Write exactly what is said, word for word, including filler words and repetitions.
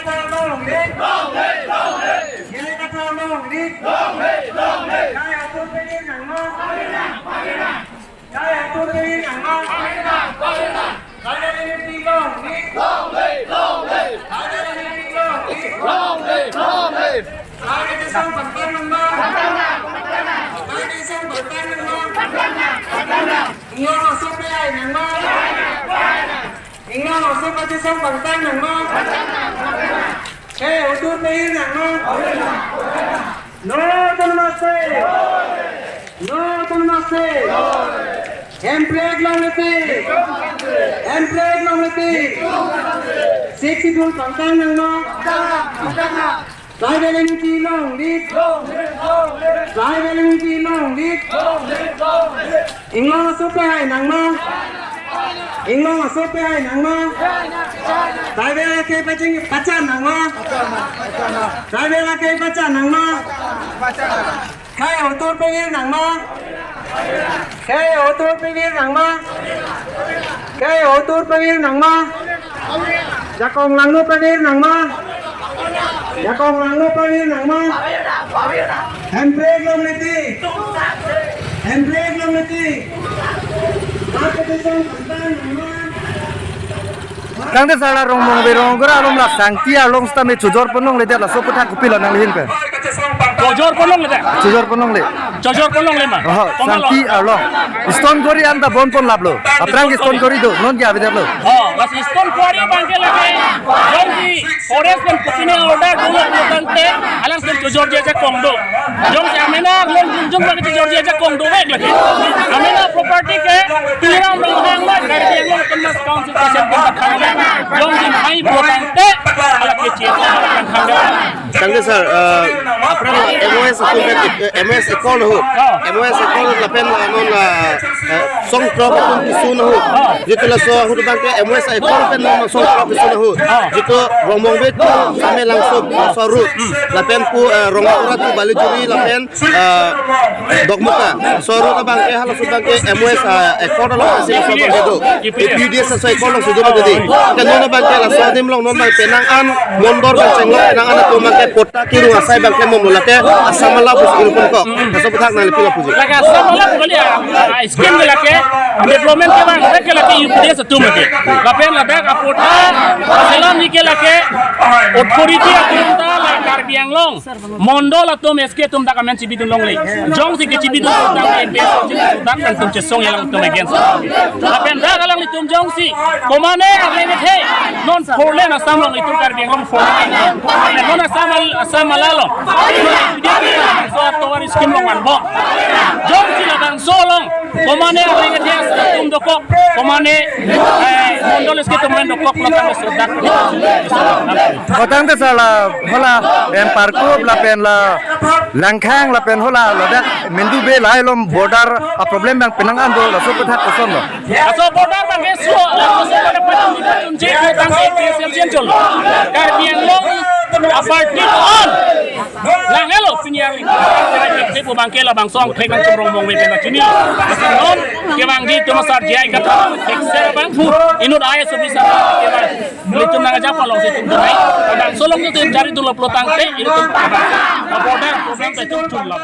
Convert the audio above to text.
J I Kathar long live. Long live, long live. J I Kathar long live. Long live, long live. Kai atur pavir nangma. Kai atur pavir nangma. Tribal unity long live. Long live, long live. Tribal unity long live. Long live, long live. Tribal unity long live. Tribal unity long live. Inglong aso pehai nangma. Inglong aso pachesong pangtang nangma. Kai atur pavir nangma. No autonomous state. No autonomous state. Hemprek longle tik. Hemprek longle tik. Sixth Schedule pangtang nangma. Tribal unity long live. Tribal unity long live. Inglong aso pehai nangma. Inglong aso pehai nangma. Tribal akhei paching pachan nangma. Tribal akhei pachan nangma. Kai atur pavir nangma. Kai atur pavir nangma. Kai atur pavir nangma. Jakong langno pavir nangma. Jakong langno pavir nangma. Hemprek longle tik. Hemprek longle tik. Rat pachesong pangtang nangma. Tangte sar la Rongmongve Ronggra along la Sangti arlong sitame chojor pon longle det, laso aputhak kopilo nangli ahin pen? Chojor pon longle det. Chojor pon longle. Chojor pon longle ma. Oho, komat lo? Sangti arlong. Stone quarry an ta bon pon laplo. Aphrang ke stone quarry do, non ke avedetlo. Oh, la stone quarry abang ke lake. Jongsi forest pen kopine order dolo tangte, alang pen chojorji ajakong do. Jongsi amena arlong jung jung lake chojorji ajakong dovek lake. Amena property ke Tuliram Ronghang ma Karbi Anglong Autonomous Council President pen pathang. Jongsi hai pu tangte, alake che, alake thang. Tangte sir, eh, aphrang M O S atum pen, eh, M O S accord ahut. Oh. M O S accord lapen, eh, non, eh, eh, song throk atum kesun ahut. Oh. Jitu laso ahut abang ke M O S accord pen non song throk kesun ahut. Oh. Jitu Rongmongve to Samelangso, eh, laso route. Hmm. Lapen pu, eh, Rongapura to Balijuri lapen ah, Dokmoka. Laso route abang ke halaso abang ke M O S, ah, accord along si laso abang ke do. U P D S laso accord along si do abang ke di. Ke non abang ke laso adim along non abang penang an mondol abang chenglok penang an atum abang ke patta kerung asai abang ke momlo lake Assam along pusi kiru pon kok. Laso aputhak nangli pi lapuji. Lake Assam along kali ya, ah, scheme ke lake development ke abang ke lake U P D S atum lake. Lapen ladak apatta selam ni ke lake authority atum ta la Karbi Anglong mondol atum S K atum dak amen chibidun longle. Jongsi kechibidun atum dak M P S dak atum chesong alang atum against. Lapen dak alanglitum jongsi komane arleng kethe non four lane Assam along itum Karbi Anglong four lane. Non Assam al-, Assam along. So tovar scheme along manbom. Jongsi labangso along komane arleng kethe atum dokok. Komane, eh, mondol S K atum amen dokok lo tangte so dak. Kotangte sar la hala em Parkup lapen la Langkhang lapen hala ladak Menduve lahai along border a-problem abang penang an do, laso aputhak kosonlo? Laso border abang ke so, laso border pachun pachun je tangte A P H L C cholo. Karbi Anglong aparty all. Lang helo senior. Tepo abang ke labangso angthek nangchorong Rongmongve pen chini. Non kevangji atum asar J I Kathar, excel abang pu, inut I A S officer kevang. Ilitum nangajapon along si itum tunai. Labangso along itum jari dolo pulo tangte, ilitum border problem ta itum chunlap.